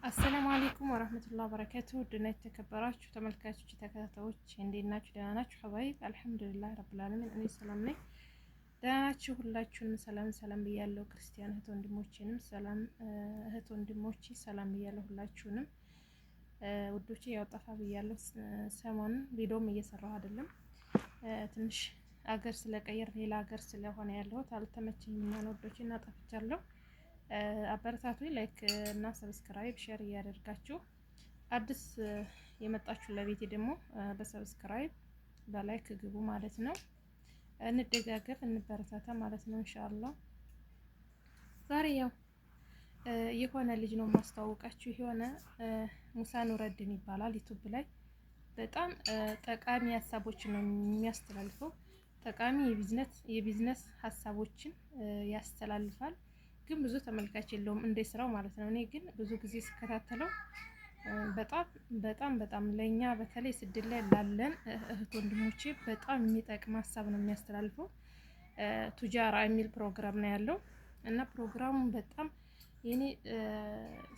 السلام عليكم ورحمة الله وبركاته። ውድና የተከበራችሁ ተመልካቾች ተከታታዮች እንዴት ናችሁ? ደህና ናችሁ? حبايب الحمد لله رب العالمين እኔ ሰላም ነኝ። ደህና ናችሁ? ሁላችሁንም ሰላም ሰላም ብያለሁ። ክርስቲያን እህት ወንድሞቼንም ሰላም እህት ወንድሞቼ ሰላም ብያለሁ ሁላችሁንም። ውዶቼ ያው ጠፋ ብያለሁ። ሰሞኑን ቪዲዮም እየሰራሁ አይደለም። ትንሽ አገር ስለቀየር ሌላ ሀገር ስለሆነ ያለሁት አልተመቸኝም እና ውዶቼ እና ጠፍቻለሁ። አበረታቱ፣ like እና subscribe share እያደርጋችሁ አዲስ የመጣችሁ ለቤቴ ደግሞ በ subscribe በ like ግቡ ማለት ነው። እንደጋገፍ እንበረታታ ማለት ነው። ኢንሻአላህ ዛሬ ያው የሆነ ልጅ ነው የማስተዋወቃችሁ። የሆነ ሙሳ ኑረዲን ይባላል። ዩቲዩብ ላይ በጣም ጠቃሚ ሀሳቦችን ነው የሚያስተላልፈው። ጠቃሚ የቢዝነስ ሀሳቦችን ያስተላልፋል። ግን ብዙ ተመልካች የለውም እንደ ስራው ማለት ነው። እኔ ግን ብዙ ጊዜ ስከታተለው በጣም በጣም በጣም ለእኛ በተለይ ስደት ላይ ላለን እህት ወንድሞቼ በጣም የሚጠቅም ሀሳብ ነው የሚያስተላልፈው። ቱጃራ የሚል ፕሮግራም ነው ያለው እና ፕሮግራሙ በጣም የኔ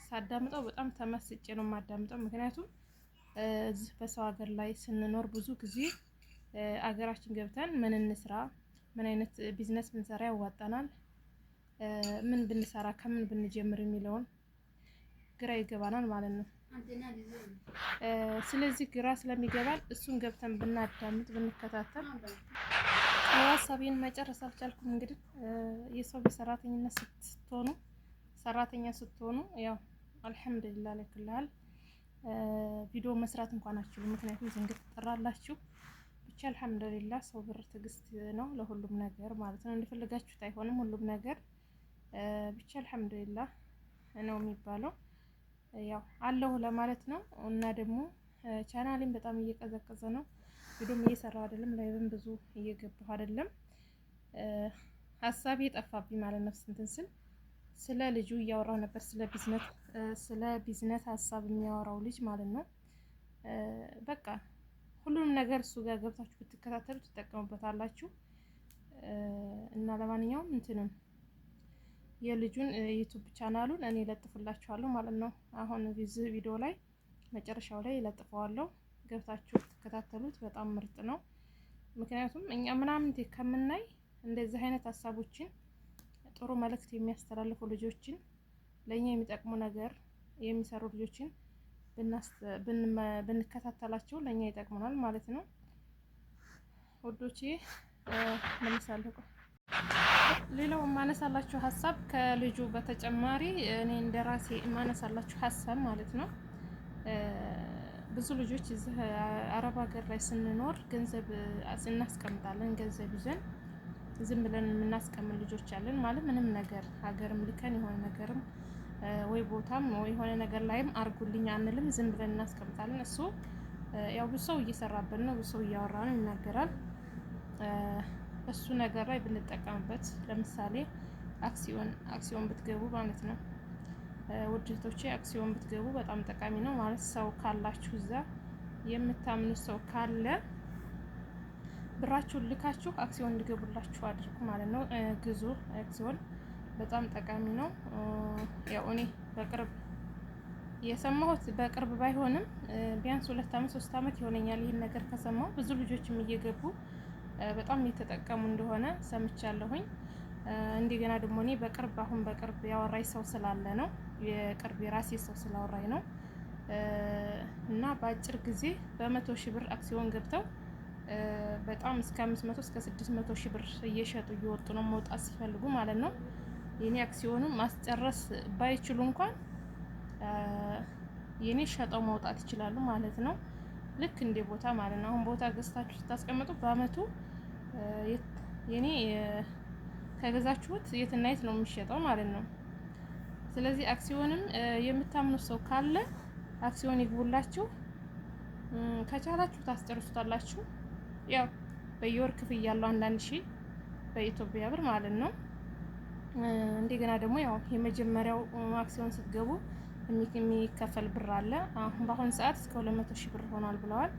ሳዳምጠው በጣም ተመስጬ ነው የማዳምጠው። ምክንያቱም እዚህ በሰው ሀገር ላይ ስንኖር ብዙ ጊዜ አገራችን ገብተን ምን እንስራ፣ ምን አይነት ቢዝነስ ብንሰራ ያዋጣናል፣ ምን ብንሰራ ከምን ብንጀምር የሚለውን ግራ ይገባናል ማለት ነው። ስለዚህ ግራ ስለሚገባን እሱን ገብተን ብናዳምጥ ብንከታተል። ሀሳቤን መጨረስ አልቻልኩም። እንግዲህ የሰው ቤት ሰራተኝነት ስትሆኑ ሰራተኛ ስትሆኑ ያው አልሐምዱሊላህ ለክልሃል ቪዲዮ መስራት እንኳን አትችሉም። ምክንያቱም ዝንግት ትጠራላችሁ። ብቻ አልሐምዱሊላህ ሰው ብር ትዕግስት ነው ለሁሉም ነገር ማለት ነው። እንደፈለጋችሁት አይሆንም ሁሉም ነገር ብቻ አልሐምዱሊላህ ነው የሚባለው። ያው አለሁ ለማለት ነው። እና ደግሞ ቻናሌም በጣም እየቀዘቀዘ ነው። ቪዲዮም እየሰራሁ አይደለም፣ live ም ብዙ እየገባሁ አይደለም። ሀሳቤ ጠፋብኝ ማለት ነው። እንትን ስል ስለ ልጁ እያወራሁ ነበር፣ ስለ ቢዝነስ ሀሳብ የሚያወራው ልጅ ማለት ነው። በቃ ሁሉንም ነገር እሱ ጋር ገብታችሁ ብትከታተሉ ትጠቀሙበታላችሁ። እና ለማንኛውም እንትንም የልጁን ዩቱብ ቻናሉን እኔ እለጥፍላችኋለሁ ማለት ነው። አሁን እዚህ ቪዲዮ ላይ መጨረሻው ላይ እለጥፈዋለሁ። ገብታችሁ ትከታተሉት በጣም ምርጥ ነው። ምክንያቱም እኛ ምናምን ከምናይ እንደዚህ አይነት ሀሳቦችን ጥሩ መልእክት የሚያስተላልፉ ልጆችን ለእኛ የሚጠቅሙ ነገር የሚሰሩ ልጆችን ብንከታተላቸው ለእኛ ይጠቅሙናል ማለት ነው። ውዶቼ መልሳለሁ። ሌላው የማነሳላችሁ ሀሳብ ከልጁ በተጨማሪ እኔ እንደ ራሴ የማነሳላችሁ ሀሳብ ማለት ነው። ብዙ ልጆች እዚህ አረብ ሀገር ላይ ስንኖር ገንዘብ እናስቀምጣለን። ገንዘብ ይዘን ዝም ብለን የምናስቀምጥ ልጆች አለን። ማለት ምንም ነገር ሀገርም ልከን የሆነ ነገርም ወይ ቦታም ወይ የሆነ ነገር ላይም አርጉልኝ አንልም። ዝም ብለን እናስቀምጣለን። እሱ ያው ብዙ ሰው እየሰራበት ነው፣ ብዙ ሰው እያወራ ነው፣ ይናገራል። እሱ ነገር ላይ ብንጠቀምበት፣ ለምሳሌ አክሲዮን ብትገቡ ማለት ነው። ውድ እህቶቼ አክሲዮን ብትገቡ በጣም ጠቃሚ ነው። ማለት ሰው ካላችሁ እዛ የምታምኑት ሰው ካለ ብራችሁን ልካችሁ አክሲዮን እንዲገቡላችሁ አድርጉ ማለት ነው። ግዙ። አክሲዮን በጣም ጠቃሚ ነው። ያው እኔ በቅርብ የሰማሁት በቅርብ ባይሆንም ቢያንስ 2 አመት 3 አመት ይሆነኛል ይህን ነገር ከሰማሁ። ብዙ ልጆችም እየገቡ በጣም እየተጠቀሙ እንደሆነ ሰምቻለሁኝ። እንደገና ደግሞ እኔ በቅርብ አሁን በቅርብ ያወራኝ ሰው ስላለ ነው፣ የቅርብ የራሴ ሰው ስላወራኝ ነው። እና በአጭር ጊዜ በ100,000 ብር አክሲዮን ገብተው በጣም እስከ 500 እስከ 600,000 ብር እየሸጡ እየወጡ ነው፣ መውጣት ሲፈልጉ ማለት ነው። የኔ አክሲዮኑን ማስጨረስ ባይችሉ እንኳን የኔ ሸጠው መውጣት ይችላሉ ማለት ነው። ልክ እንደ ቦታ ማለት ነው። አሁን ቦታ ገዝታችሁ ስታስቀምጡ በአመቱ የኔ ከገዛችሁት የትና የት ነው የሚሸጠው ማለት ነው። ስለዚህ አክሲዮንም የምታምኑት ሰው ካለ አክሲዮን ይግቡላችሁ። ከቻላችሁ ታስጨርሱታላችሁ። ያው በየወር ክፍያ ያለው አንዳንድ ሺህ በኢትዮጵያ ብር ማለት ነው። እንደገና ደግሞ ያው የመጀመሪያው አክሲዮን ስትገቡ የሚከፈል ብር አለ። አሁን በአሁን ሰዓት እስከ 200,000 ብር ሆኗል ብለዋል።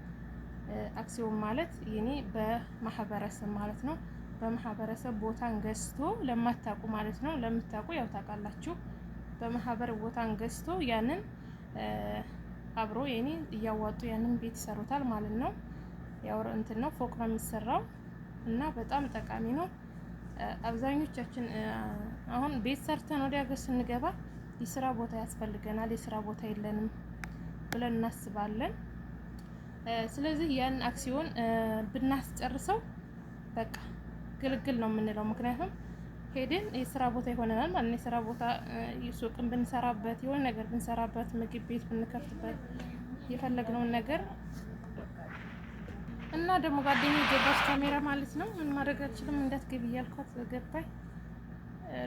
አክሲዮን ማለት የኔ በማህበረሰብ ማለት ነው። በማህበረሰብ ቦታን ገዝቶ ለማታውቁ ማለት ነው። ለምታውቁ ያው ታውቃላችሁ። በማህበር ቦታን ገዝቶ ያንን አብሮ የኔ እያዋጡ ያንን ቤት ይሰሩታል ማለት ነው። ያው እንትን ነው፣ ፎቅ ነው የሚሰራው እና በጣም ጠቃሚ ነው። አብዛኞቻችን አሁን ቤት ሰርተን ወደ ሀገር ስንገባ የስራ ቦታ ያስፈልገናል፣ የስራ ቦታ የለንም ብለን እናስባለን። ስለዚህ ያን አክሲዮን ብናስጨርሰው በቃ ግልግል ነው የምንለው። ምክንያቱም ሄደን የስራ ቦታ ይሆነናል ማለት ነው። የስራ ቦታ ሱቅን ብንሰራበት፣ የሆነ ነገር ብንሰራበት፣ ምግብ ቤት ብንከፍትበት፣ የፈለግነውን ነገር። እና ደግሞ ጓደኛዬ ገባች ካሜራ ማለት ነው። ምን ማድረግ አልችልም፣ እንዳትገቢ እያልኳት ገባኝ።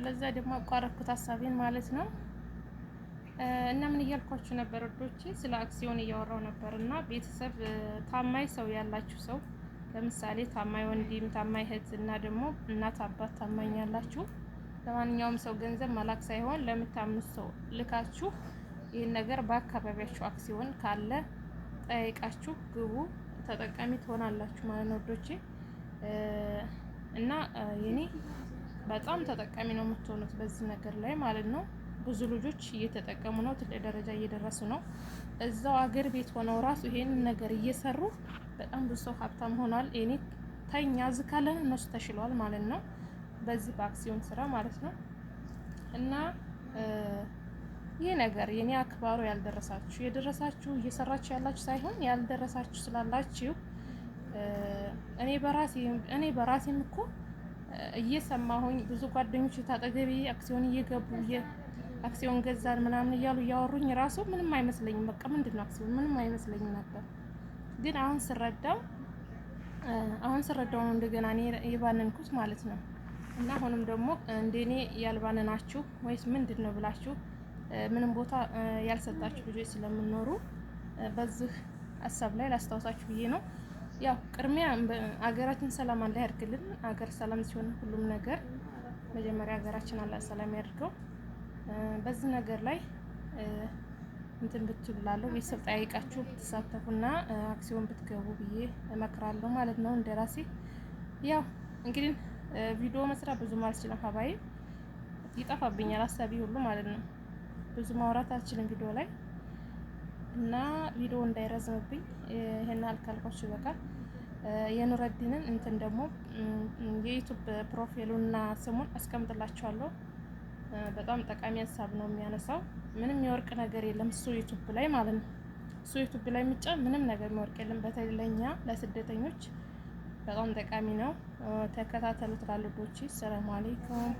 ለዛ ደግሞ አቋረጥኩት ሀሳቤን ማለት ነው። እና ምን እያልኳችሁ ነበር ወዶቼ? ስለ አክሲዮን እያወራው ነበር። እና ቤተሰብ ታማኝ ሰው ያላችሁ ሰው፣ ለምሳሌ ታማኝ ወንድም፣ ታማኝ እህት እና ደግሞ እናት አባት ታማኝ ያላችሁ፣ ለማንኛውም ሰው ገንዘብ መላክ ሳይሆን ለምታምኑት ሰው ልካችሁ ይህን ነገር በአካባቢያችሁ አክሲዮን ካለ ጠይቃችሁ ግቡ፣ ተጠቃሚ ትሆናላችሁ ማለት ነው ወዶቼ። እና የኔ በጣም ተጠቃሚ ነው የምትሆኑት በዚህ ነገር ላይ ማለት ነው። ብዙ ልጆች እየተጠቀሙ ነው፣ ትልቅ ደረጃ እየደረሱ ነው። እዛው አገር ቤት ሆነው ራሱ ይሄንን ነገር እየሰሩ በጣም ብዙ ሰው ሀብታም ሆኗል። የኔ ተኛ ዝካለን እነሱ ተሽለዋል ማለት ነው፣ በዚህ በአክሲዮን ስራ ማለት ነው። እና ይህ ነገር የኔ አክባሩ ያልደረሳችሁ፣ የደረሳችሁ እየሰራችሁ ያላችሁ ሳይሆን ያልደረሳችሁ ስላላችሁ፣ እኔ በራሴም እኮ እየሰማሁኝ ብዙ ጓደኞች ታጠገቤ አክሲዮን እየገቡ፣ አክሲዮን ገዛን ምናምን እያሉ እያወሩኝ ራሱ ምንም አይመስለኝም። በቃ ምንድን ነው አክሲዮን ምንም አይመስለኝም ነበር። ግን አሁን ስረዳው ነው እንደገና እኔ የባነንኩት ማለት ነው። እና አሁንም ደግሞ እንደኔ ያልባነናችሁ ወይስ ምንድን ነው ብላችሁ ምንም ቦታ ያልሰጣችሁ ልጆች ስለምኖሩ በዚህ ሀሳብ ላይ ላስታውሳችሁ ብዬ ነው። ያው ቅድሚያ አገራችን ሰላም አላህ ያድርግልን። አገር ሰላም ሲሆን ሁሉም ነገር፣ መጀመሪያ ሀገራችን አላህ ሰላም ያድርገው። በዚህ ነገር ላይ እንትን ብትሉ እላለሁ፣ ቤተሰብ ጠያይቃችሁ ብትሳተፉና አክሲዮን ብትገቡ ብዬ እመክራለሁ ማለት ነው። እንደራሴ ያው እንግዲህ ቪዲዮ መስራት ብዙም አልችልም፣ ሀባይ ይጠፋብኛል ሀሳቢ ሁሉ ማለት ነው። ብዙ ማውራት አልችልም ቪዲዮ ላይ እና ቪዲዮ እንዳይረዝምብኝ ይሄን አልካልኳችሁ ይበቃል። የኑረዲንን እንትን ደግሞ የ YouTube profile ኡና ስሙን አስቀምጥላችኋለሁ። በጣም ጠቃሚ ሀሳብ ነው የሚያነሳው። ምንም የሚወርቅ ነገር የለም እሱ YouTube ላይ ማለት ነው። እሱ YouTube ላይ የሚጫን ምንም ነገር የሚወርቅ የለም። በተለይ ለእኛ ለስደተኞች በጣም ጠቃሚ ነው። ተከታተሉ ትላልዶች። ሰላም አለይኩም።